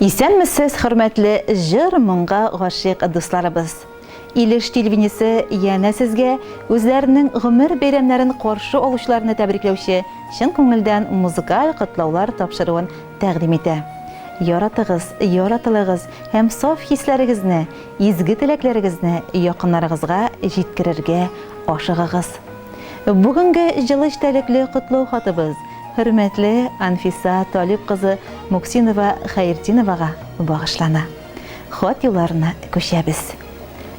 Исәнмесез, хөрмәтле җыр-моңга гашыйк дусларыбыз! Илеш телевидениесе янә сезгә үзләренең гомер бәйрәмнәрен каршы алучыларны тәбрикләүче чын күңелдән музыкаль котлаулар тапшыруын тәкъдим итә. Яратыгыз, яратылыгыз һәм саф хисләрегезне, изге теләкләрегезне якыннарыгызга җиткерергә ашыгыгыз. Бүгенге җылы эчтәлекле котлау хатыбыз хөрмәтле Анфиса Талип кызы Муксинова-Хәертдиновага багышлана. Хат юлларына күчәбез.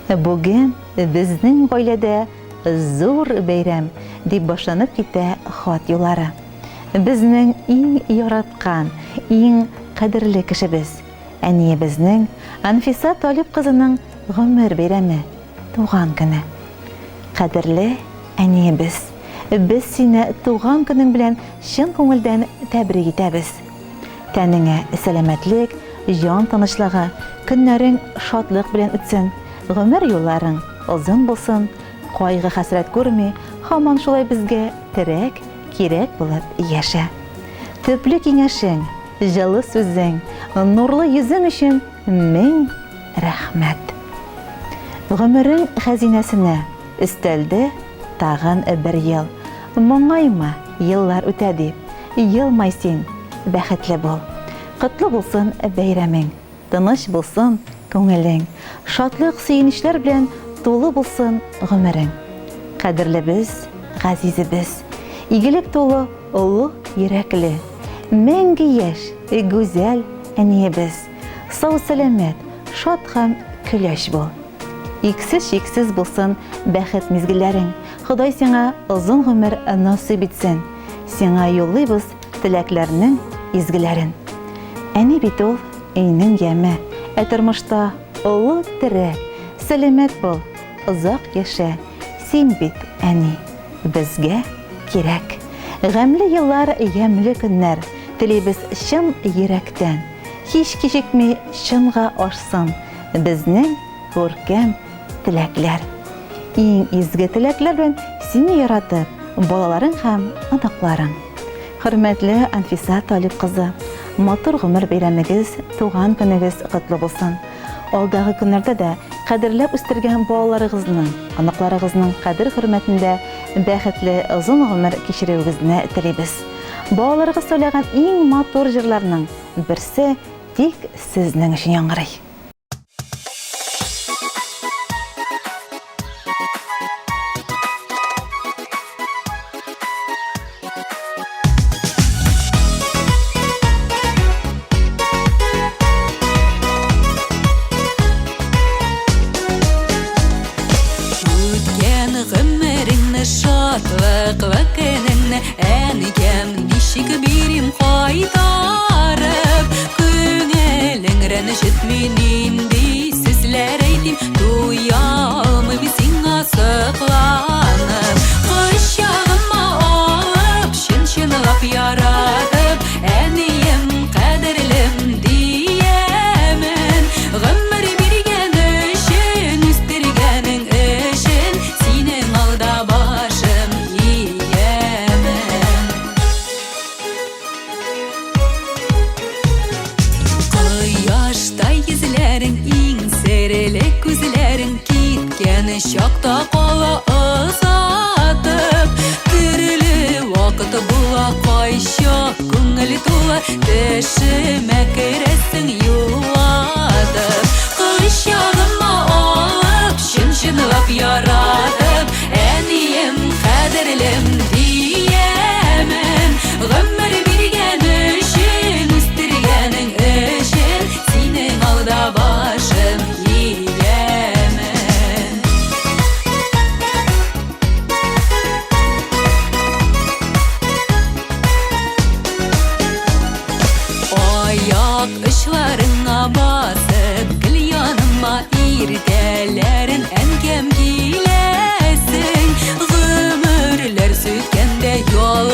Бүген безнең гаиләдә зур бәйрәм, дип башланып китә хат юллары. Безнең иң яраткан, иң кадерле кешебез, әниебезнең, Анфиса Талип кызының гомер бәйрәме, туган көне. Кадерле әниебез, без сине туган көнең белән чын күңелдән тәбрик итәбез. Тәнеңә сәламәтлек, җан тынычлыгы, көннәрең шатлык белән үтсен, гомер юлларың озын булсын, кайгы-хәсрәт күрми, һаман шулай безгә терәк, кирәк булып яшә. Төпле киңәшең, җылы сүзең, нурлы йөзең өчен мең рәхмәт. Гомерең хәзинәсенә өстәлде тагын бер ел. Моңайма, еллар үтә дип, елмай син, бәхетле бул. Котлы булсын бәйрәмең, тыныч булсын күңелең, шатлык-сөенечләр белән тулы булсын гомерең. Кадерлебез, газизебез, игелек тулы олы йөрәкле, мәңге яшь, гүзәл әниебез, сау-сәламәт, шат һәм көләч бул. Иксез-чиксез булсын бәхет мизгелләрең, Ходай сиңа озын гомер насыйп итсен. Сиңа юллыйбыз теләкләрнең изгеләрен. Әни бит ул, өйнең яме, ә тормышта олы терәк. Сәламәт бул, озак яшә, син бит, әни, безгә кирәк. Гамьле еллар, ямьле көннәр телибез чын йөрәктән. Һич кичекми чынга ашсын безнең күркәм теләкләр. Иң изге теләкләр белән сине яратып, балаларың һәм оныкларың. Хөрмәтле Анфиса Талип кызы, матур гомер бәйрәмегез, туган көнегез котлы булсын. Алдагы көннәрдә дә кадерләп үстергән балаларыгызның, оныкларыгызның кадер-хөрмәтендә бәхетле озын гомер кичерүегезне телибез. Балаларыгыз сайлаган иң матур җырларның берсе тик сезнең өчен яңгырый. Үткән гомереңне, шатлыклы көнеңне, Әнкәм, ничек бирим кайтарып? Күңелең рәнҗетми, нинди сүзләр әйтим, Туя алмыйм сиңа сокланып. Кочагыма алып, чын-чынлап яратып, Әнием, кадерлем диемен. Гомер биргән өчен, үстергәнең өчен, Синең алда башым Иярмен. Кояштай йөзләрең, иң серле күзләрең Киткән чакта кала озатып. Төрле вакыт була, кайчак күңел тула, Төшемә керәсең юатып. Кочагыма алып, чын-чынлап яратып, Әнием, кадерлем диемен. Гомер биргән өчен, үстергәнең өчен, Синең алда башым иемен. Аяк очларыңа басып, гел яныма иртәләрен әнкәм киләсең. Гомерләр сүткәндә ялгыз.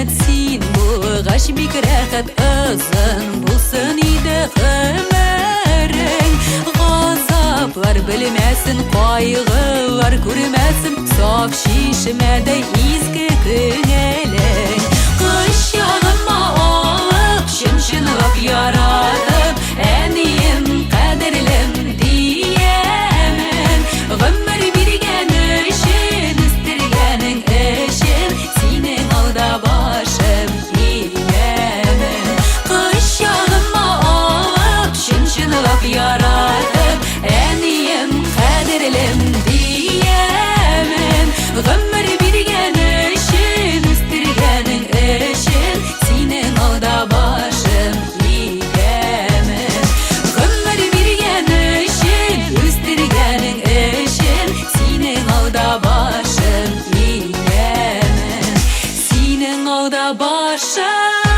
Рәхмәт син булгач бик рәхәт Озын булсын иде гомерең Газаплар белмәсен, кайгылар күрмәсен Саф чишмәдәй изге күңелең Кочагыма алып, чын-чынлап яратып Әнием, кадерлем диемен Гомер биргән өчен, үстергәнең өчен Синең алда башым иямен Кочагыма алып, чын-чынлап яратып Әнием, кадерлем диемен Гомер биргән өчен, үстергәнең өчен Синең алда башым иямен Гомер биргән өчен, үстергәнең өчен Синең алда башым иямен Синең алда башым.